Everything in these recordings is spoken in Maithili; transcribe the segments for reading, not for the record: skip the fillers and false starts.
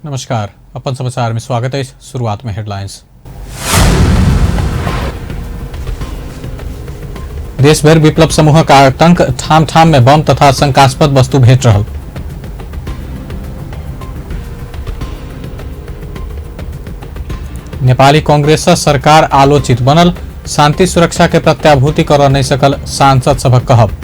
नमस्कार, अपन समाचार में स्वागत है। शुरुआत में हेडलाइंस। देश भरि विप्लव समूहक आतंक, ठाम ठाम में बम तथा शंकास्पद वस्तु भेट रहल। नेपाली कांग्रेस सँ सरकार आलोचित बनल, शांति सुरक्षा के प्रत्याभूति कर नहीं सकल सांसद सभक कहब।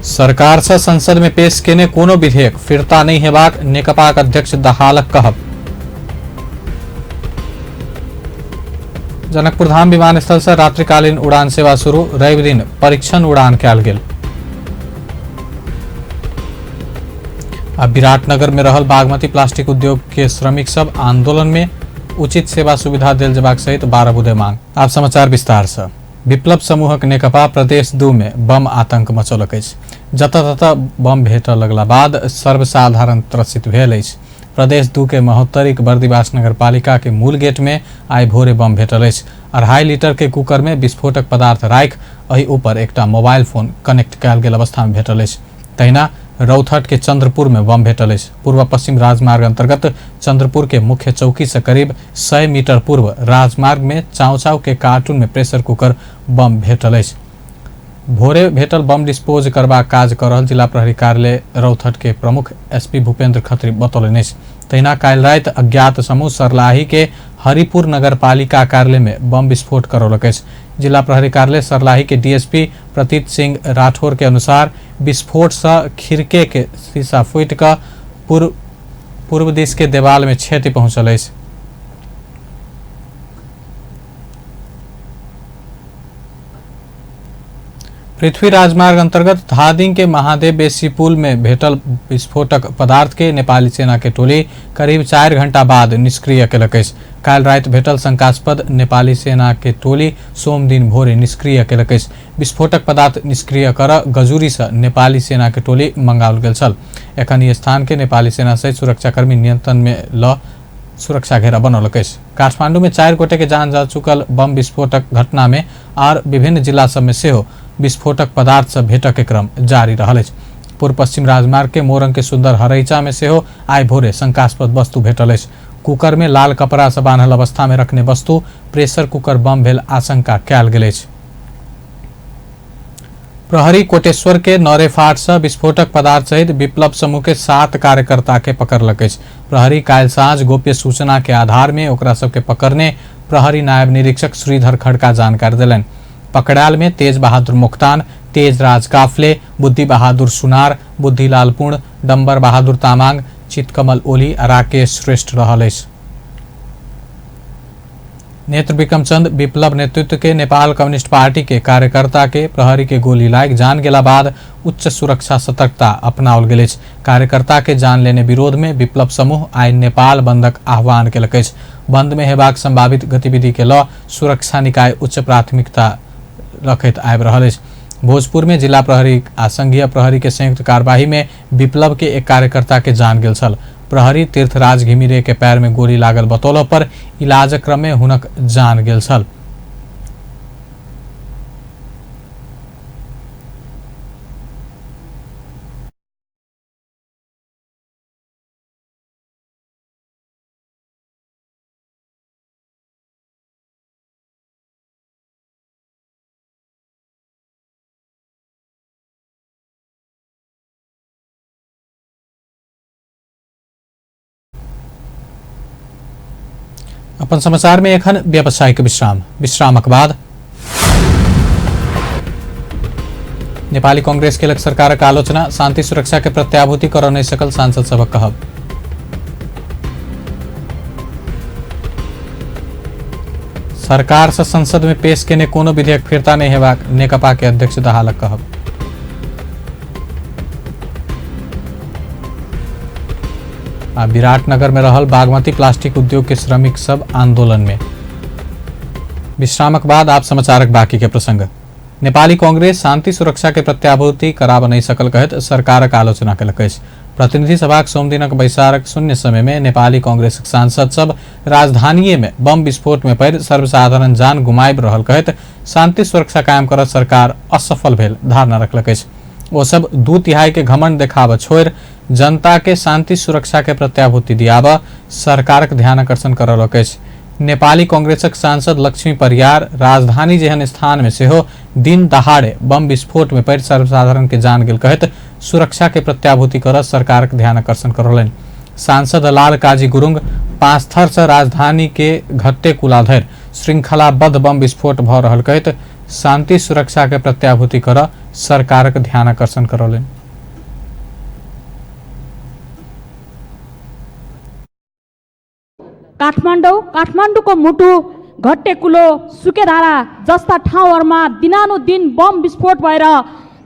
सरकार से संसद में पेश केने कोनो विधेयक फिर्ता नहीं हेबाक नेकपाक अध्यक्ष दहालक कहब। जनकपुर धाम विमानस्थल से रात्रिकालीन उड़ान सेवा शुरू, रवि दिन परीक्षण उड़ान कयल गेल। आ विराटनगर में रहल बागमती प्लास्टिक उद्योग के श्रमिक सब आंदोलन में उचित सेवा सुविधा देल जेबाक सहित 12 बुधे मांग। आप समाचार विस्तार से। विप्लव समूहक नेकपा प्रदेश 2 में बम आतंक मचौलक अछि। जतऽ ततऽ बम भेटऽ लगला बाद सर्वसाधारण त्रसित भेल अछि। प्रदेश 2 के महोत्तरीक बर्दिवास नगरपालिका के मूल गेट में आइ भोरे बम भेटल अछि। 2.5 लीटर के कुकर में विस्फोटक पदार्थ राखि एहि ऊपर एकटा मोबाइल फोन कनेक्ट कयल गेल अवस्था में भेटल अछि। तहिना रौथट के चंद्रपुर में बम भेटल अछि। पूर्व पश्चिम राजमार्ग अंतर्गत चंद्रपुर के मुख्य चौकी से करीब 100 मीटर पूर्व राजमार्ग में चाव चाव के कार्टून में प्रेशर कुकर बम भेटल अछि। भोरे भेटल बम डिस्पोज करबाक काज कर रहल जिला प्रहरी कार्यालय रौथट के प्रमुख एसपी भूपेंद्र खत्री बतौलनि अछि। तहिना काल्हि राति अज्ञात समूह सरलाही के हरिपुर नगरपालिका कार्यालय में बम विस्फोट करौलक अछि। जिला प्रहरी कार्यालय सरलाही के डीएसपी प्रतीत सिंह राठौर के अनुसार विस्फोट से खिड़के के शीशा फूटि कऽ पूर्व दिश के देवाल में क्षति पहुंचल अछि। पृथ्वी राजमार्ग अंतर्गत धादिंग के महादेव बेसी पुल में भेटल विस्फोटक पदार्थ के नेपाली सेना के टोली करीब 4 घंटा बाद निष्क्रिय केलक अछि। काल्हि राति भेटल शंकास्पद नेपाली सेना के टोली सोम दिन भोरे निष्क्रिय केलक अछि। विस्फोटक पदार्थ निष्क्रिय कर गजुरी से नेपाली सेना के टोली मंगाओल गेल छल। एखन ई स्थान के नेपाली सेना सहित सुरक्षाकर्मी नियंत्रण में ल सुरक्षा घेरा बनौलक अछि। काठमांडू में 4 गोटे के जान जा चुकल बम विस्फोटक घटना में आर विभिन्न जिला सब में सेहो विस्फोटक पदार्थ सब भेटक के क्रम जारी रहल अछि। पूर्व पश्चिम राजमार्ग के मोरंग के सुंदर हरैचा में सेहो आइ भोरे शंकास्पद वस्तु भेटल अछि। कुकर में लाल कपड़ा से बान्हल अवस्था में रखने वस्तु प्रेशर कुकर बम भेल आशंका कयल गेल अछि। प्रहरी कोटेश्वर के नरेफाट से विस्फोटक पदार्थ सहित विप्लव समूह के 7 कार्यकर्ता के पकड़लक अछि। प्रहरी काल्हि साँझ गोप्य सूचना के आधार में ओकरा सबके पकड़ने प्रहरी नायब निरीक्षक श्रीधर खड़का जानकारी देलनि। पकड़ायल में तेज बहादुर मोक्तान, तेज राज काफले, बुद्धि बहादुर सुनार, बुद्धिलाल पुण, डम्बर बहादुर तामाङ, चितकमल ओली आ राकेश श्रेष्ठ रहल अछि। नेत्र विक्रम चंद विप्लव नेतृत्व के नेपाल कम्युनिस्ट पार्टी के कार्यकर्ता के प्रहरी के गोली लागि जान गेला बाद उच्च सुरक्षा सतर्कता अपनाओल गेल अछि। कार्यकर्ता के जान लेने विरोध में विप्लव समूह आइ नेपाल बंदक आह्वान केलक अछि। बंद में हेबाक संभावित गतिविधि के ल सुरक्षा निकाय उच्च प्राथमिकता रखैत आबि रहल अछि। भोजपुर में जिला प्रहरी आ संघीय प्रहरी के संयुक्त कार्यवाही में विप्लव के एक कार्यकर्ता के जान गेल छल। प्रहरी तीर्थराज घिमिरे के पैर में गोली लागल बतौला पर इलाजक क्रम में हुनक जान गेल छल। अपन समाचार में एखन व्यावसायिक विश्राम। विश्रामक बाद नेपाली कांग्रेस केलक सरकारक आलोचना, शांति सुरक्षा के प्रत्याभूति कर नहीं सकल सांसद सभक कहब। सरकार से संसद में पेश केने कोनो विधेयक फिर्ता नहीं हेबाक नेकपा के अध्यक्ष दहालक कहब। आ विराटनगर में रहल बागमती प्लास्टिक उद्योग के श्रमिक सब आंदोलन में। विश्रामक बाद आप समाचारक बाकी के प्रसंग। नेपाली कांग्रेस शांति सुरक्षा के प्रत्याभूति कराब नहीं सकल कहत सरकारक आलोचना केलक अछि। प्रतिनिधि सभाक सोमदिनक बैसारक शून्य समय में नेपाली कांग्रेसक सांसद सब राजधानीये में बम विस्फोट में पड़ि सर्वसाधारण जान गुमाबि रहल कहत शांति सुरक्षा कायम करत सरकार असफल भेल धारणा रखलक अछि। ओ सब 2/3 के घमंड देखाब छोड़ि जनता के शांति सुरक्षा के प्रत्याभूति दियाब सरकारक ध्यान आकर्षण करलक अछि। नेपाली कांग्रेसक सांसद लक्ष्मी परियार राजधानी जेहन स्थान में सेहो दिन दहाड़े बम विस्फोट में पड़ि सर्वसाधारण के जान गेल कहैत सुरक्षा के प्रत्याभूति कर सरकारक ध्यान आकर्षण करौलनि। सांसद लाल काजी गुरुंग पाँचथर से राजधानी के घट्टे कुला धरि श्रृंखलाबद्ध बम विस्फोट भऽ रहल कहैत शांति सुरक्षा के प्रत्याभूति कर सरकारक ध्यान आकर्षण करौलनि। काठमाडौँ, काठमाडौँको मुटु घट्टेकुलो, सुकेधारा जस्ता ठाउँहरूमा दिनानुदिन बम विस्फोट भएर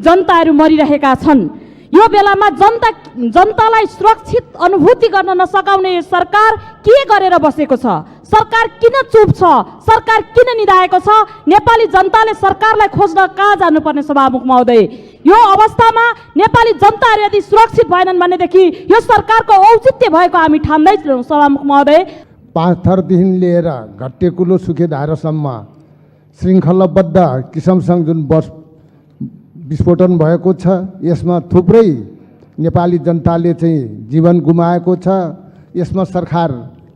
जनताहरू मरिरहेका छन्। यो बेलामा जनतालाई सुरक्षित अनुभूति गर्न नसकाउने सरकार के गरेर बसेको छ? सरकार किन चुप छ? सरकार किन निधाएको छ? नेपाली जनताले सरकारलाई खोज्न कहाँ जानुपर्ने सभामुख महोदय? यो अवस्थामा नेपाली जनताहरू यदि सुरक्षित भएनन् भनेदेखि यो सरकारको औचित्य भएको हामी ठान्दैछौँ सभामुख महोदय। पाँचथरदेखि लिएर घट्टेकुलो सुकेधारासम्म श्रृङ्खलाबद्ध किसिमसँग जुन बस विस्फोटन भएको छ, यसमा थुप्रै नेपाली जनताले चाहिँ जीवन गुमाएको छ। यसमा सरकार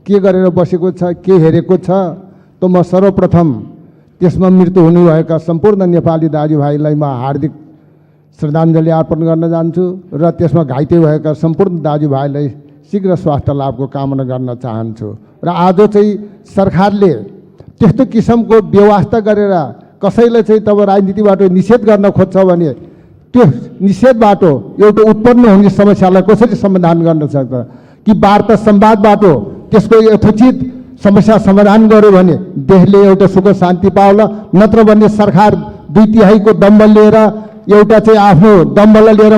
के गरेर बसेको छ, के हेरेको छ? त म सर्वप्रथम त्यसमा मृत्यु हुनुभएका सम्पूर्ण नेपाली दाजुभाइलाई म हार्दिक श्रद्धाञ्जली अर्पण गर्न चाहन्छु र त्यसमा घाइते भएका सम्पूर्ण दाजुभाइलाई शीघ्र स्वास्थ्य लाभको कामना गर्न चाहन्छु। र आज चाहिँ सरकारले त्यस्तो किसिमको व्यवस्था गरेर कसैले चाहिँ तब राजनीतिबाट निषेध गर्न खोज्छ भने त्यो निषेधबाट एउटा उत्पन्न हुने समस्यालाई कसरी समाधान गर्न सक्छ? कि वार्ता संवादबाट त्यसको यथोचित समस्या समाधान गर्यो भने देशले एउटा सुख शान्ति पाउला, नत्र भने सरकार 2/3 दम्ब लिएर एउटा चाहिँ आफ्नो दम्बलाई लिएर।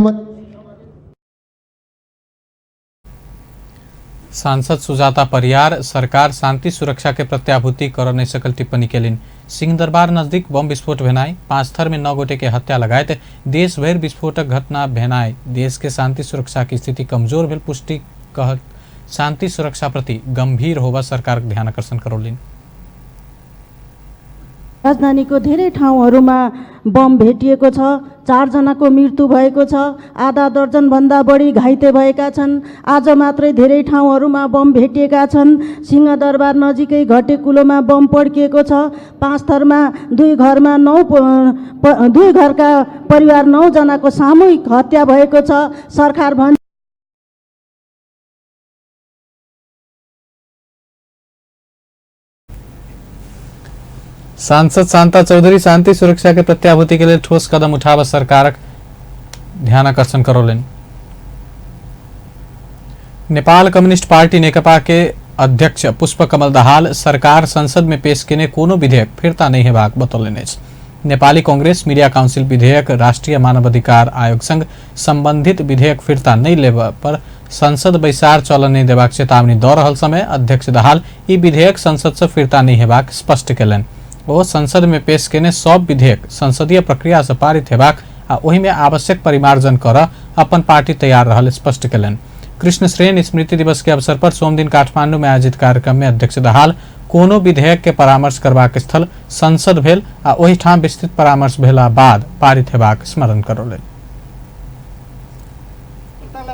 सांसद सुजाता परियार सरकार शांति सुरक्षा के प्रत्याभूति कर नहीं सकल टिप्पणी केलनि। सिंहदरबार नजदीक बम विस्फोट भेनाई, पाँचथर में 9 गोटे के हत्या लगायत देशभरि विस्फोटक घटना भेनाई देश के शांति सुरक्षा की स्थिति कमजोर भेल पुष्टि कह शांति सुरक्षा प्रति गंभीर होबा सरकार ध्यान आकर्षण करौलनि। राजधानीको धेरै ठाउँहरूमा बम भेटिएको छ, 4 जनाको मृत्यु भएको छ, आधा दर्जनभन्दा बढी घाइते भएका छन्। आज मात्रै धेरै ठाउँहरूमा बम भेटिएका छन्। सिंहदरबार नजिकै घटेकुलोमा बम पड्किएको छ। पाँचथरमा 2 घरमा 2 घरका परिवार 9 जनाको सामूहिक हत्या भएको छ। सरकार भन्छ सांसद शान्ता चौधरी शांति सुरक्षा के प्रत्याभूति के लिए ठोस कदम उठाव सरकारक ध्यान आकर्षण करौलनि। नेपाल कम्युनिस्ट पार्टी नेकपा के अध्यक्ष पुष्पकमल दाहाल सरकार संसद में पेश केने कोनो विधेयक फिर्ता नहीं हेबाक बतौलनि अछि। नेपाली कांग्रेस मीडिया काउंसिल विधेयक राष्ट्रिय मानवाधिकार आयोग संग संबंधित विधेयक फिर्ता नहीं लेबऽ पर संसद बैसार चलऽ नहि देबाक चेतावनी दऽ रहल समय अध्यक्ष दाहाल ई विधेयक संसद से फिर्ता नहीं हेबाक स्पष्ट केलनि। ओ संसद में पेश केने सब विधेयक संसदीय प्रक्रिया से पारित हेबाक आ ओहि में आवश्यक परिमार्जन कर अपन पार्टी तैयार रहल स्पष्ट केलनि। कृष्णश्रेण स्मृति दिवस के अवसर पर सोमदिन काठमांडू में आयोजित कार्यक्रम में अध्यक्ष दाहाल कोनो विधेयक के परामर्श करबाक स्थल संसद भेल आ ओहि ठाम विस्तृत परामर्श भेला बाद पारित हेबाक स्मरण करौलनि।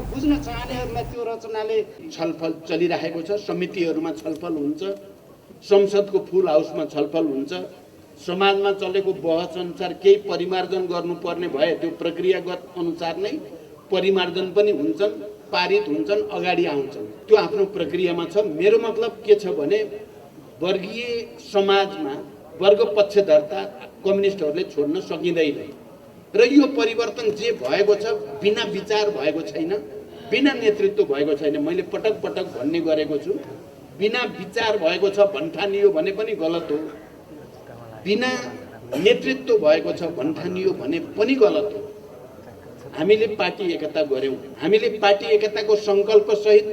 बुझ्न चाहनेहरूलाई त्यो रचनाले छलफल चलिरहेको छ, समितिहरूमा छलफल हुन्छ, संसदको फुल हाउसमा छलफल हुन्छ, समाजमा चलेको बहस अनुसार केही परिमार्जन गर्नुपर्ने भए त्यो प्रक्रियागत अनुसार नै परिमार्जन पनि हुन्छन्, पारित हुन्छन्, अगाडि आउँछन्, त्यो आफ्नो प्रक्रियामा छ। मेरो मतलब के छ भने वर्गीय समाजमा वर्ग पक्षधरता कम्युनिस्टहरूले छोड्न सकिँदैन र यो परिवर्तन जे भएको छ बिना विचार भएको छैन, बिना नेतृत्व भएको छैन। मैले पटक पटक भन्ने गरेको छु, बिना विचार भएको छ भन्ठानियो भने पनि गलत हो, बिना नेतृत्व भएको छ भन्ठानियो भने पनि गलत हो। हामीले पार्टी एकता गर्यौं, हामीले पार्टी एकताको संकल्प सहित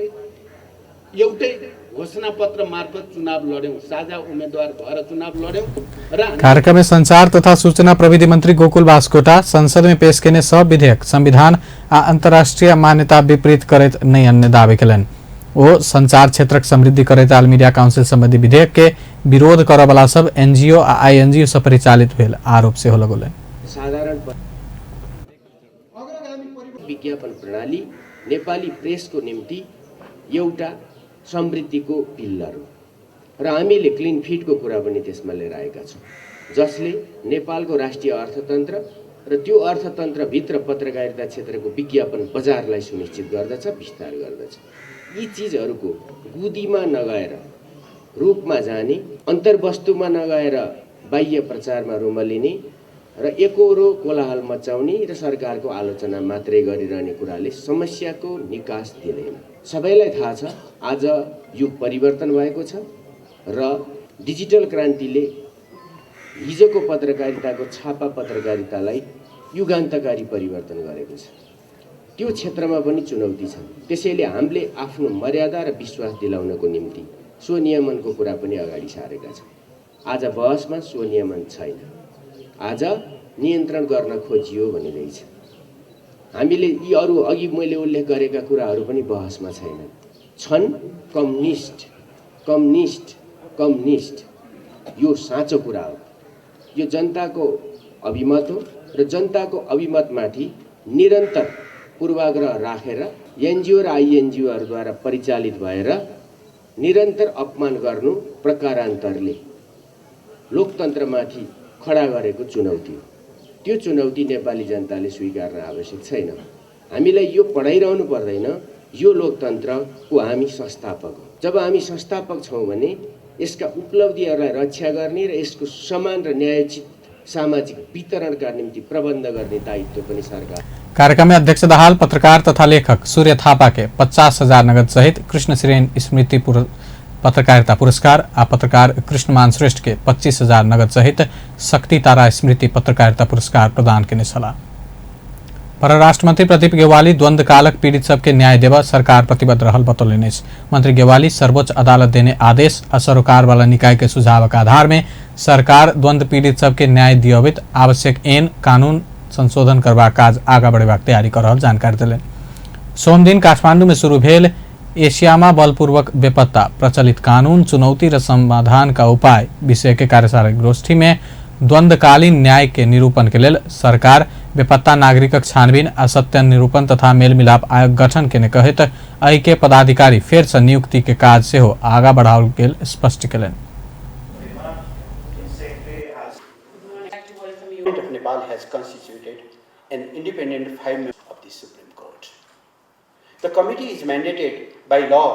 एउटै घोषणापत्र मार्फत चुनाव लड्यौं, साझा उम्मेद्वार भएर चुनाव लड्यौं। र कार्यक्रम में संचार तथा सूचना प्रविधि मंत्री गोकुल बास्कोटा संसद में पेश केने सब विधेयक संविधान आ अंतर्राष्ट्रीय मान्यता विपरीत करैत नहि अन्य दावी केलनि। ओ संचार क्षेत्रक समृद्धि करैत आयल मीडिया काउंसिल संबंधी विधेयक के विरोध करऽ सब एनजीओ आ आईएनजीओ से परिचालित भेल आरोप सेहो लगौलनि। साधारण विज्ञापन प्रणाली नेपाली प्रेसको निम्ति एउटा समृद्धिको पिल्लर हो र हामीले क्लिन फिडको कुरा पनि त्यसमा लिएर आएका छौँ, जसले नेपालको राष्ट्रिय अर्थतन्त्र र त्यो अर्थतन्त्रभित्र पत्रकारिता क्षेत्रको विज्ञापन बजारलाई सुनिश्चित गर्दछ, विस्तार गर्दछ। यी चिजहरूको गुदीमा नगएर रूपमा जाने, अन्तर्वस्तुमा नगएर बाह्य प्रचारमा रुमलिने र एकहोरो कोलाहल मचाउने र सरकारको आलोचना मात्रै गरिरहने कुराले समस्याको निकास दिँदैन। सबैलाई थाहा छ आज युग परिवर्तन भएको छ र डिजिटल क्रान्तिले हिजोको पत्रकारिताको छापा पत्रकारितालाई युगान्तकारी परिवर्तन गरेको छ। त्यो क्षेत्रमा पनि चुनौती छ। त्यसैले हामीले आफ्नो मर्यादा र विश्वास दिलाउनको निम्ति स्वनियमनको कुरा पनि अगाडि सारेका छौँ। आज बहसमा स्वनियमन छैन, आज नियन्त्रण गर्न खोजियो भनिँदैछ। हामीले यी अरू अघि मैले उल्लेख गरेका कुराहरू पनि बहसमा छैनन्, छन् कम्युनिस्ट, कम्युनिस्ट, कम्युनिस्ट। यो साँचो कुरा हो, यो जनताको अभिमत हो र जनताको अभिमतमाथि निरन्तर पूर्वाग्रह राखेर एनजिओ र आइएनजिओहरूद्वारा परिचालित भएर निरन्तर अपमान गर्नु प्रकारान्तरले लोकतन्त्रमाथि खडा गरेको चुनौती हो। त्यो चुनौती नेपाली जनताले स्वीकार्न आवश्यक छैन। हामीलाई यो पढाइरहनु पर्दैन, यो लोकतन्त्रको हामी संस्थापक हौँ। जब हामी संस्थापक छौँ भने यसका उपलब्धिहरूलाई रक्षा गर्ने र यसको समान र न्यायोचित सामाजिक वितरणका निम्ति प्रबन्ध गर्ने दायित्व पनि सरकार। कार्यक्रम में अध्यक्ष दाहाल पत्रकार तथा लेखक सूर्य थापा के 50,000 नगद सहित कृष्ण सिरेन स्मृति पत्रकारिता पुरस्कार आ पत्रकार कृष्णमान श्रेष्ठ के 25,000 नगद सहित शक्ति तारा स्मृति पत्रकारिता पुरस्कार प्रदान केने छलाह। परराष्ट्र मंत्री प्रदीप गेवाली द्वंद्वकालक पीड़ित सबके न्याय देवा सरकार प्रतिबद्ध रहल बतौलनि अछि। मंत्री गेवाली सर्वोच्च अदालत देने आदेश आ सरोकार वाला निकाय के सुझावक आधार में सरकार द्वंद्व पीड़ित सबके न्याय दिअबैत आवश्यक ऐन कानून संशोधन करबाक काज आगा बढ़ेबाक तैयारी कर रहल जानकारी देलनि। सोमदिन काठमांडू में शुरू भेल एशियामा बलपूर्वक बेपत्ता प्रचलित कानून चुनौती र समाधान का उपाय विषय के कार्यशाला गोष्ठी में द्वंद्वकालीन न्याय के निरूपण के लेल सरकार बेपत्ता नागरिकक छानबीन आ सत्य निरूपण तथा मेलमिलाप आयोग गठन केने कहैत एहि के पदाधिकारी फेर से नियुक्ति के काज सेहो आगा बढ़ाओल गेल स्पष्ट केलनि। Of Nepal has constituted an independent 5-member of the Supreme Court. The committee is mandated by law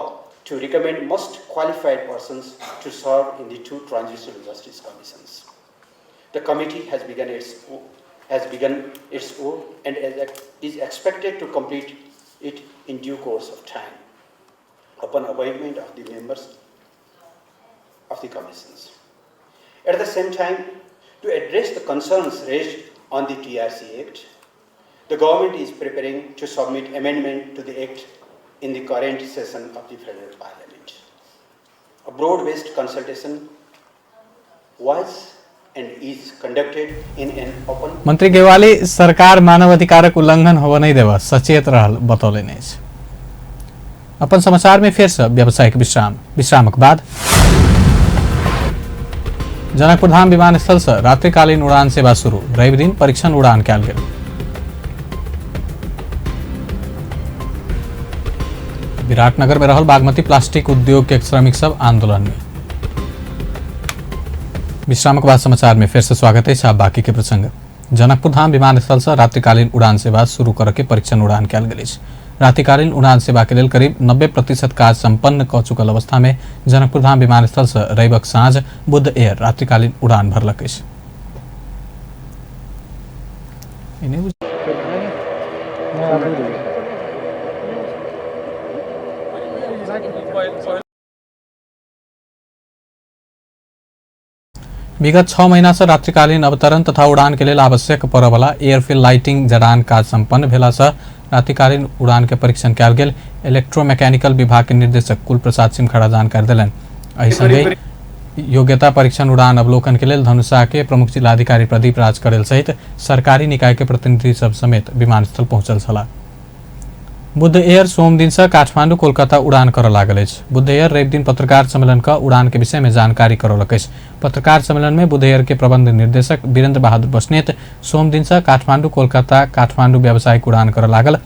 to recommend most qualified persons to serve in the 2 transitional justice commissions. The committee has begun its work and is expected to complete it in due course of time upon appointment of the members of the commissions. At the same time, to address the concerns raised on the TRC Act, the government is preparing to submit amendment to the Act in the current session of the Federal Parliament. A broad-based consultation was and is conducted in an open. मंत्री गेवाली सरकार मानवाधिकारक उल्लंघन होबय नहि देबय सचेत रहल बतौलनि अछि। अपन समाचार में फेर से व्यावसायिक विश्राम, विश्रामक बाद जनकपुरधाम विमानस्थल से रात्रिकालीन उड़ान सेवा शुरू, रवि दिन परीक्षण उड़ान कयल गेल। विराटनगर में रहल बागमती प्लास्टिक उद्योग के श्रमिक सब आंदोलन में। विश्रामक बाद समाचार में फिर से स्वागत है। आप बाकी के प्रसंग। जनकपुरधाम विमानस्थल से रात्रिकालीन उड़ान सेवा शुरू करके परीक्षण उड़ान कयल गेल अछि। रात्रिकालीन उड़ान सेवा के लेल करीब 90% काज संपन्न क चुकल अवस्था में जनकपुरधाम विमानस्थल से रविक साँझ बुद्ध एयर रात्रिकालीन उड़ान भरलक अछि। विगत 6 महीना से रात्रिकालीन अवतरण तथा उड़ान के लेल आवश्यक पड़यवला एयरफील्ड लाइटिंग जड़ान काज संपन्न भेला से रात्रिकालीन उड़ान के परीक्षण कयल गेल। इलेक्ट्रोमैकेनिकल विभाग के निर्देशक कुल प्रसाद सिंह खड़ा जानकारी देलनि। एहि संगे योग्यता परीक्षण उड़ान अवलोकन के लेल धनुषा के प्रमुख जिलाधिकारी प्रदीप राज करेल सहित सरकारी निकाय के प्रतिनिधि सब समेत विमानस्थल पहुंचल छलाह। बुद्ध एयर सोमदिन से काठमांडू कोलकाता उड़ान करऽ लागल अछि। बुद्ध एयर रवि दिन पत्रकार सम्मेलन क उड़ान के विषय में जानकारी करौलक अछि। पत्रकार सम्मेलन में बुद्ध एयर के प्रबंध निर्देशक वीरेंद्र बहादुर बस्नेत सोमदिन से काठमांडू कोलकाता काठमांडू व्यावसायिक उड़ान करऽ लागल।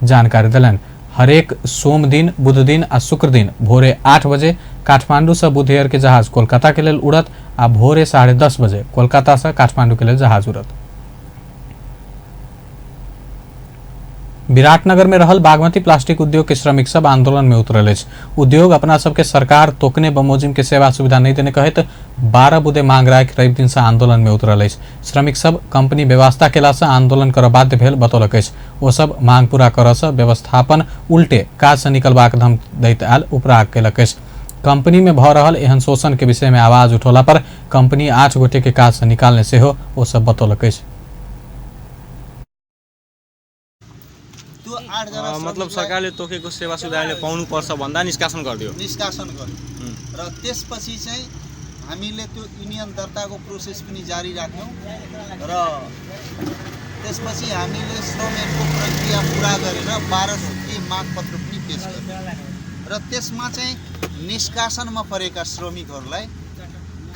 जानकारी देलनि। हरेक सोम दिन, बुध दिन आ शुक्र दिन भोरे 8 बजे काठमांडू से बुध एयर के जहाज कोलकाता के लेल उड़त आ भोरे 10:30 बजे कोलकाता से काठमांडू के लेल जहाज उड़त। विराटनगर में रहल बागमती प्लास्टिक उद्योग के श्रमिक सब आंदोलन में उतरल अछि। उद्योग अपना सबके सरकार तोकने बमोजिम के सेवा सुविधा नहीं देने कहैत 12 बुधे मांग राखि रवि दिन से आंदोलन में उतरल अछि। श्रमिक सब कंपनी व्यवस्था केला से आंदोलन करऽ बाध्य भेल बतौलक अछि। ओ सब मांग पूरा करऽ से व्यवस्थापन उल्टे काज से निकलबाक धम दैत आयल उपराग केलक अछि। कंपनी में भऽ रहल एहन शोषण के विषय में आवाज उठौला पर कंपनी 8 गोटे के काज से निकालने सेहो ओ सब बतौलक अछि। त्यो 8 जना मतलब सरकारले तोकेको सेवा सुविधाले पाउनुपर्छ भन्दा निष्कासन गरिदियो, निष्कासन गर्यो। र त्यसपछि चाहिँ हामीले त्यो युनियन दर्ताको प्रोसेस पनि जारी राख्यौँ र त्यसपछि हामीले श्रम ऐनको प्रक्रिया पुरा गरेर 12 सूत्रीय मागपत्र पनि पेश गर्यौँ र त्यसमा चाहिँ निष्कासनमा परेका श्रमिकहरूलाई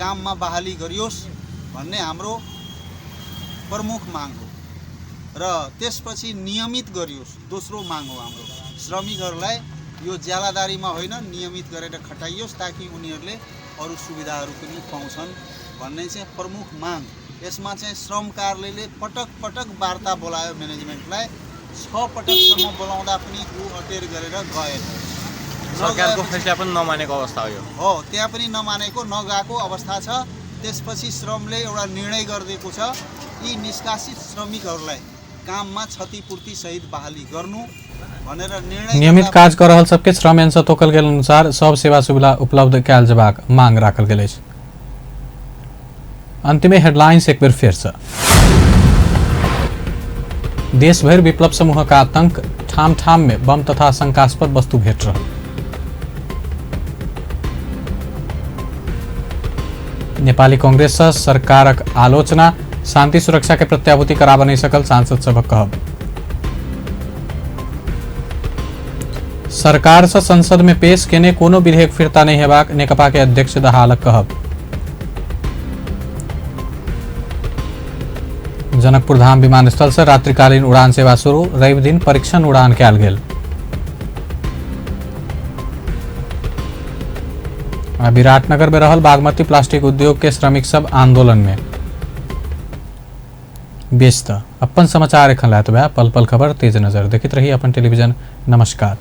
काममा बहाली गरियोस् भन्ने हाम्रो प्रमुख माग हो र त्यसपछि नियमित गरियोस् दोस्रो माग हो हाम्रो। श्रमिकहरूलाई यो ज्यालादारीमा होइन, नियमित गरेर खटाइयोस् ताकि उनीहरूले अरू सुविधाहरू पनि पाउँछन् भन्ने चाहिँ प्रमुख माग। यसमा चाहिँ श्रम कार्यालयले पटक पटक वार्ता बोलायो म्यानेजमेन्टलाई, 6 पटकसम्म बोलाउँदा पनि ऊ अटेर गरेर गएन। सरकारको फैसला पनि नमानेको अवस्था हो यो। हो, त्यहाँ पनि नमानेको, नगएको अवस्था छ। त्यसपछि श्रमले एउटा निर्णय गरिदिएको छ, यी निष्कासित श्रमिकहरूलाई काममा क्षतिपूर्ति सहित बहाली गर्नु भनेर निर्णय। नियमित काज कर रहल सबके श्रम ऐन से तोकल गेल अनुसार सब सेवा सुविधा उपलब्ध कयल जेबाक मांग राखल गेल अछि। अंतिमे हेडलाइंस एक बेर फेर से। देशभरि विप्लव समूहक आतंक, ठाम ठाम में बम तथा शंकास्पद वस्तु भेट रहल। नेपाली कांग्रेस से सरकारक आलोचना, शांति सुरक्षा के प्रत्याभूति कराबऽ नहीं सकल सांसद सभक कहब। सरकार से संसद में पेश केने कोनो विधेयक फिर्ता नहीं हेबाक नेकपा के अध्यक्ष दाहालक कहब। जनकपुर धाम विमानस्थल से रात्रिकालीन उड़ान सेवा शुरू, रवि दिन परीक्षण उड़ान कयल गेल। विराटनगर में रहल बागमती प्लास्टिक उद्योग के श्रमिक सब आंदोलन में व्यस्त। अपन समाचार एखन लायत पल पल खबर तेज नजर देखैत रही अपन टेलीविजन। नमस्कार।